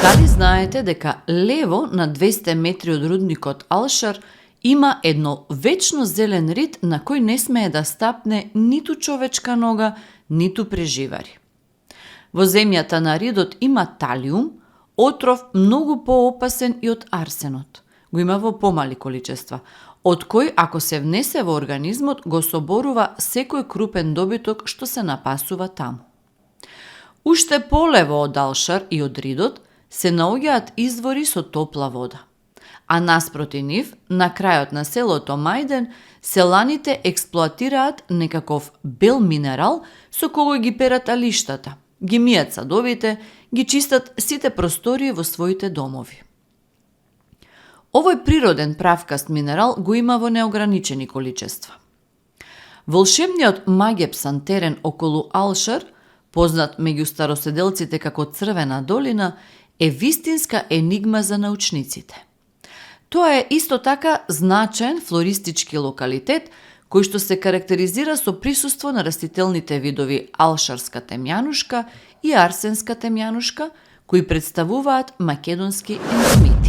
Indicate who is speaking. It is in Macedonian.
Speaker 1: Дали знаете дека лево на 200 метри од рудникот Алшар има едно вечно зелен рид на кој не смее да стапне ниту човечка нога, ниту преживари. Во земјата на ридот има талиум, отров многу поопасен и од арсенот. Го има во помали количества, од кој ако се внесе во организмот го соборува секој крупен добиток што се напасува таму. Уште полево од Алшар и од ридот се наоѓаат извори со топла вода, а наспроти нив, на крајот на селото Мајден, селаните експлоатираат некаков бел минерал со кој ги перат алиштата, ги мијат садовите, ги чистат сите простории во своите домови. Овој природен правкаст минерал го има во неограничени количества. Волшебниот магепсан терен околу Алшар, познат меѓу староседелците како Црвена долина, е вистинска енигма за научниците. Тоа е исто така значаен флористички локалитет кој што се карактеризира со присуство на растителните видови алшарска темјанушка и арсенска темјанушка, кои представуваат македонски ендемит.